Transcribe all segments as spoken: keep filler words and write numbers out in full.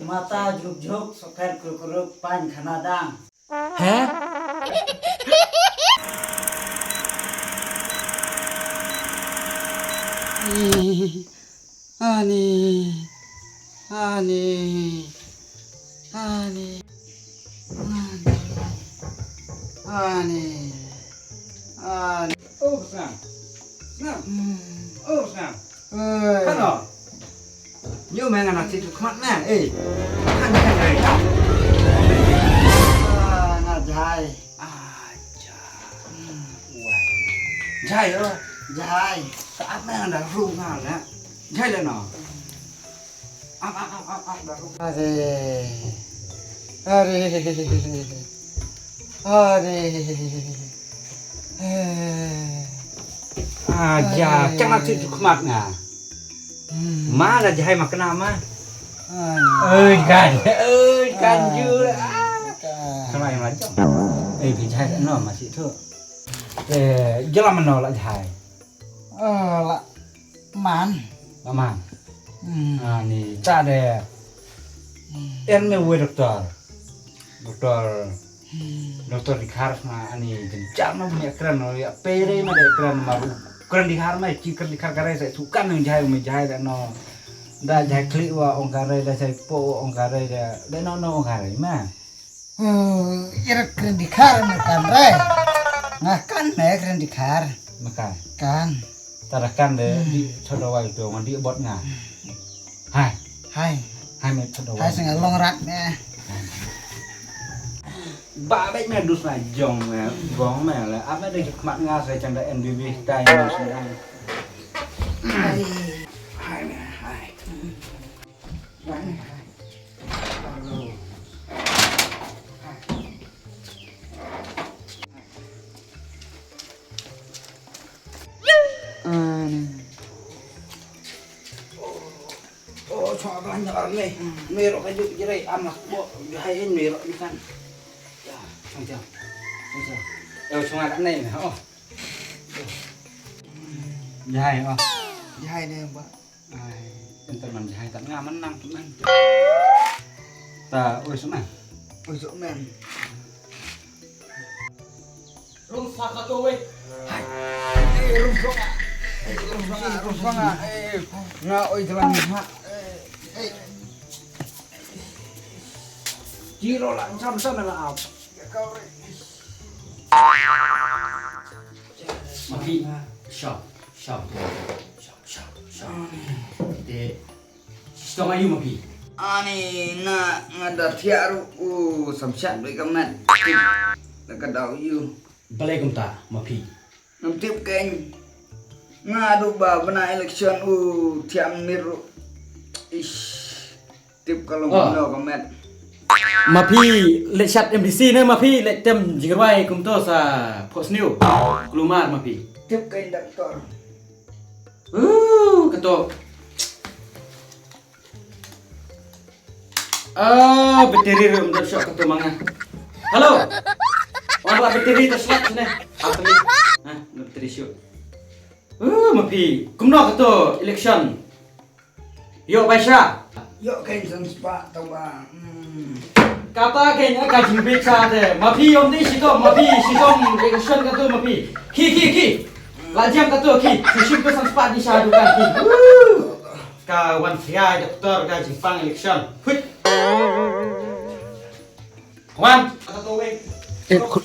Mata jhuk jhuk, soker kruk kruk, pan khana dang. Heh? Ani, ani, ani, ani, ani, ani. Oh, snap. Snap. Hmm. Oh, snap. Oi. Hano. Nyu me nga na ti tu khmat na. Eh. Kan kan ai. Ah, nga jai. Ah, jai. Hmm. Wai. Jai oh. Jai. Ka ap me nga da ru nga na. Jai le no. Ap ap ap ap ap da ru. Are. Are. Are. Ah, ja, chang na ti tu khmat nga. Hmm. Ma la jahai ma kena ma. Ai. Oi kan, oi kan ju. Ah. Kan. Sama yang lajang. Eh, bi jahai no ma si tu. Eh, jalan mano la jahai. Ah, la man. La man. Hmm. Ah, ni ta de. Hmm. En me we doktor. Doktor. Hmm. Doktor Dikhar ma ani jynjar ma bun ïa kren no ïa pere ma de kren ma ru. Kren Dikhar ma ki kren Dikhar kare sa sukan nang jahai ma jahai da no. Da jahai klik wa ong kare da jahai po wa ong kare da da no no ong kare ma. Hmm, ira kren Dikhar ma kan re. Nga kan me kren Dikhar. Ma kan. Kan. Tara kan de di thodo wai to ngan di bot nga. Hai. Hai. Hai me thodo wai. Hai sing long rat me. Ba bek me dus na jong me gong me le. Ap me de khmat nga se chang da N B B tai me sing. Hai. Hai me hai. Hai me hai. Oh, chong abang nyar ni. Merok aja jerai anak bo jahai merok ni kan. Ya, chong chong. Chong chong. Eh, chong anak ni. Oh. Jahai oh. Jahai ni, Mbak. Ai, enter man jahai tat nga man nang tu man. Ta, oi, suk man. Oi, suk man. Rung sa ka to wei. Hai. Eh, rung sa. Eh, rung sa, rung sa. Eh, nga oi jalan ha. Eh, eh. Jiro la jam sana la ap. Ma phi, shop, shop, shop, shop, shop. Te, shisha ma ïu ma phi. Ani na nga da thiah ruh u samshat bad ka met. Da ka daw ïu. Balei kumta ma phi. Ngam tip kein. Nga duh ba bna election u thiah mynmiet ruh. Ish. Tip ka long kumno ka met. Ma phi leit shat M D C ne ma phi leit tem jingrwai kumto sa phohsniew. Kulmar ma phi. Tip ka doktor. Uh, kato. Ah, battery ruh ym don shuh kato ma nga. Hello. Wan ba battery to slap sini. Apa ni? Ha, battery shuh. Uh, ma phi. Kumno kato election. Ïoh bai sha. Ïoh kein san spah tang ba. Hmm. Kata kein ka jingbit sha te. Ma phi ym dei shitom, ma phi shitom election kato ma phi. Ki, ki, ki. La jam kato ki. Sa shim ka san spah di sha dukan ki. Woo. Ka wan phi ai doktor ka jingpang election. Huit. Wan. Eh, khut.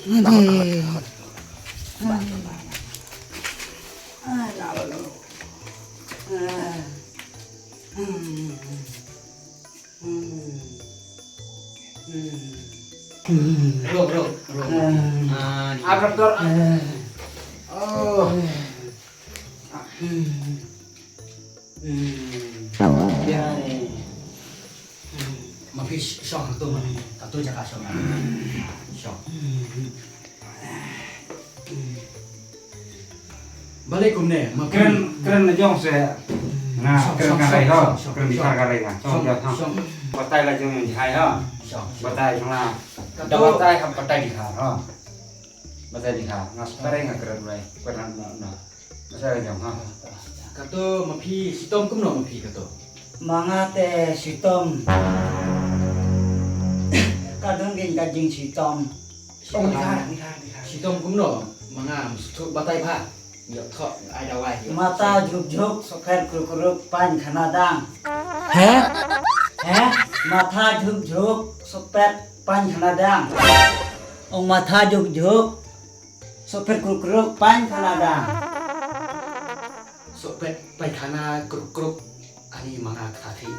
Ruk, ruk, ruk. Ah, ni. Apa, doktor? Oh. Hmm. Ya, ni. Hmm. Ma phi sh-, shong tu ma. Katu jaka shong. Shong. Hmm. Balei kumne, ma phi. Kren, kren la jong se. Hmm. Nga, shong, kren shong, ka rai shong, ho. Shong, kren shong, di shong. Ka rai nga. Shong, shong, jong, shong. Batai la jong jahai ho. Shong, shong. Batai jong la. Katu. Da batai ha batai di ha ho. Batai di ha. Nga sekarang nga kren rai. Kren na, na. Masa ka jam ha. Kato ma phi shitom kumno ma phi kato. Ma nga te shitom. Jing shitom. Ong ni kha, ni kha, ni kha. Shitom kumno? Ma nga ngam sngewthuh, batai bha. Ïoh thoh, ai dawai, ïoh. Mata jhuk jhuk, sophet kruk kruk, paikhana dang. He? He? Mata jhuk jhuk, sophet paikhana dang. Ong mata jhuk jhuk, sophet kruk kruk, paikhana dang. Sophet paikhana kruk kruk. Ani ma nga kata phi.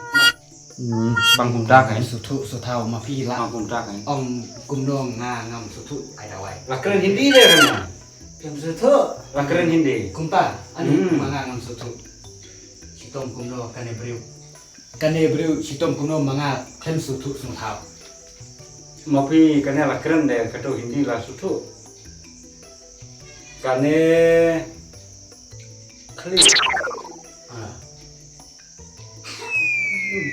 Hmm, pang kumta kan? Sngewthuh sngewthaw ma phi lah. Pang kumta kan? Ong kumno nga ngam sngewthuh ai dawai. La kren Hindi de kan? Ngam sngewthuh. La kren Hindi. Kumta, ani Hmm. ma nga ngam sngewthuh. Shitom kumno kane briew. Kane briew shitom kumno ma nga khlem sngewthuh sngewthaw. Ma phi kane la kren de kato Hindi la sngewthuh. Kane khlieh. Ah.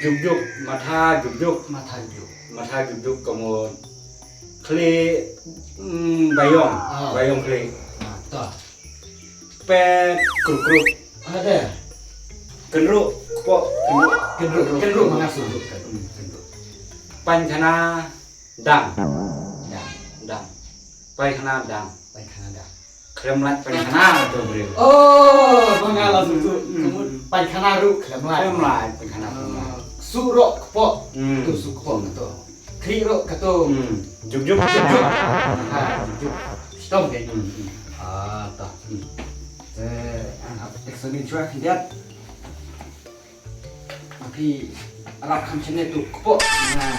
Jhuk jhuk, matha jhuk jhuk. Matha jhuk jhuk. Matha jhuk jhuk kamon. Khlieh, mm, baïong. Ah. Baïong khlieh. Ah, to. Pet kruk kruk. Ada. Kynruh kpoh. Kynruh. Kynruh. Kynruh ma nga sngewthuh. Kynruh. Kynruh. Paikhana dang. Dang. Dang. Paikhana dang. Paikhana dang. Khlem lait paikhana to briew. Oh, ma nga la sngewthuh. Hmm. Paikhana ruh khlem lait. Khlem lait paikhana khlem lait. Ah, suh ruh kpoh. Hmm. To suh kpoh kato. Khlieh ruh kato. Hmm. Jhuk jhuk. Jhuk jhuk. Ha, jhuk jhuk. Shitom ke. Hmm, hmm. Ah, ta. Hmm. Eh, an hap examine shuwa khyndiat. Ma phi rah kham shane to kpoh. Na.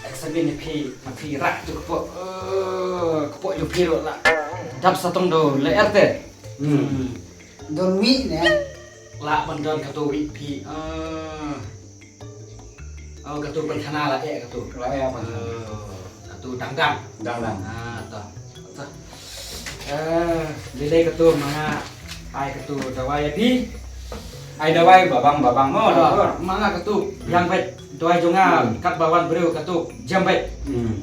Examine phi, ma phi rah to kpoh. Eh, kpoh ïa phi ruh la dap sa tang do lyer te. Hmm. Hmm. Don wih ne. Lah ban don kato wih phi. Ah. Oh, kato paikhana la eh kato. La eh paikhana. Oh, kato dang dang. Dang dang. Ah, to. To. Eh, lei lei kato ma nga ai kato dawai ïa phi. Ai dawai babang babang mo, ah, doktor. Ma nga kato biang beit dawai jong nga, hmm, katba wan briew kato jem beit. Hmm.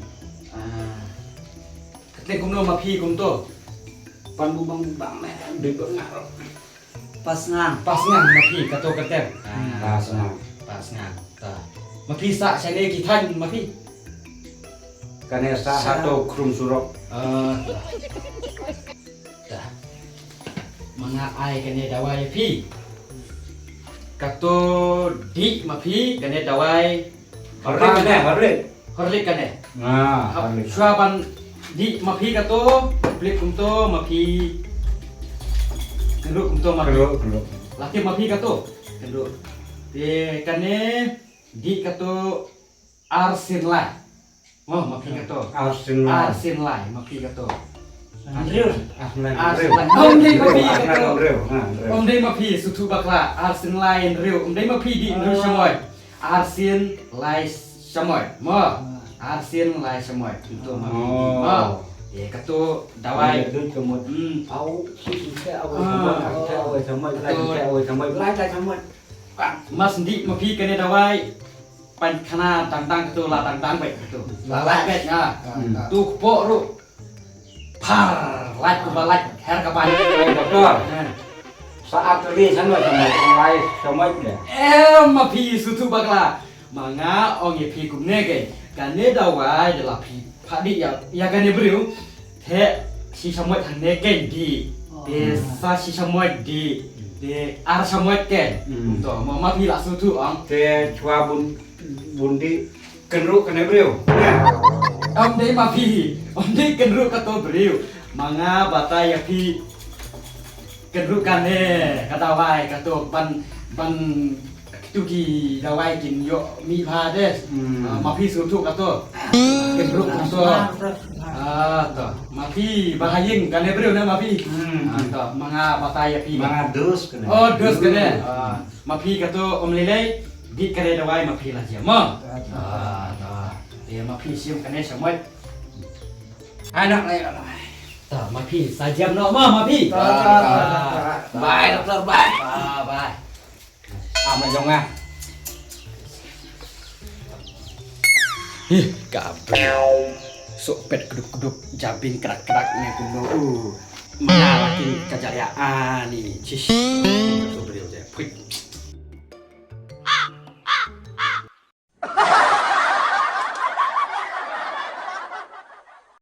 Ah. Kata kumno ma phi kumto. Pan bubang bubang ne, dei ba nga. Pasngang. Pasngang ma phi kato kyrteng. Ah, pasngang. Pasngang. Ta. Ma phi sah shane ki thaiñ ma phi. Kane sah, sah hato khrum surok. Ah, ta. Ta. Ma nga ai kane dawai ïa phi. Kato dih ma phi kane dawai. Horlik kane, horlik. Horlik kane. Ah, hap horlik. Shuwa ban dih ma phi kato, plik kumto ma phi. Kynruh kumto ma phi. Kynruh, kynruh. La tip ma phi kato. Kynruh. Te kane dih kato ar sien lai. Oh, ma phi kato. Ar sien lai. Ar sien lai, ma phi kato. Hynriew. Ar sien lai. Ar sien lai. Hynriew. Ym dei ma phi kato. Hynriew. Ha, hynriew. Ym dei ma phi, sngewthuh bakla. Ar sien lai hynriew. Ym dei ma phi dih hynriew shamoit. Ar sien lai shamoit. Mo. Ar sien lai shamoit. Kumto ma phi dih. Mo. Ye kato dawai. Dih shamoit. Hmm. Au, sien shamoit, au, shamoit, lai shamoit, lai shamoit. Mas dih ma phi kane dawai. Paikhana dang dang kato la dang dang beit kato. La lait beit nga. Hmm. To kpoh ruh. Phar, lait kumba lait her ka bai. Oi, doktor. Hmm. Sa ar tylli sien ma shamoit, lai shamoit de. Em, ma phi sngewthuh bakla. Ma nga ong ïa phi kumne ke. Kane dawai da la phi phah dih ïa, ïa kane briew. Te shi shamoit hangne ken dih. Oh. Te sa shi shamoit dih. Te ar shamoit ken. Hmm. To, ma, ma phi la sngewthuh ong. Te shuwa bun, bun dih kynruh kane briew. Ym dei ma phi, ym dei kynruh kato briew. Ma nga batai ïa phi. Kynruh kane, ka dawai, kato ban, ban, kitu ki dawai kin ïoh mih bha de. Hmm. Ah, ma phi sngewthuh kato. Kynruh kato. Ah, to. Ma phi ba ha ïing kane briew ne ma phi. Hmm. Ah, to. Ma nga batai ïa phi. Ma nga dus kane. Oh, dus kane. Hmm. Ah, ma phi kato ym lei lei. Dih kane dawai ma phi la jia mo. Ah, to. Ïa ma phi shim kane shamoit. Anak lai lai. Ta, ma phi, sa jem noh ma, ma phi. Ta, ta, ta, ta, ta. Bye, doktor, bye. Ah, bye. Ah, ma jong ah. Ih, ka briew. Sok pet keduk-keduk, jabieng kedak-kedak ne kumno. Uh, mana laki ka jaya ani. Cish. Ka briew je. Phuit.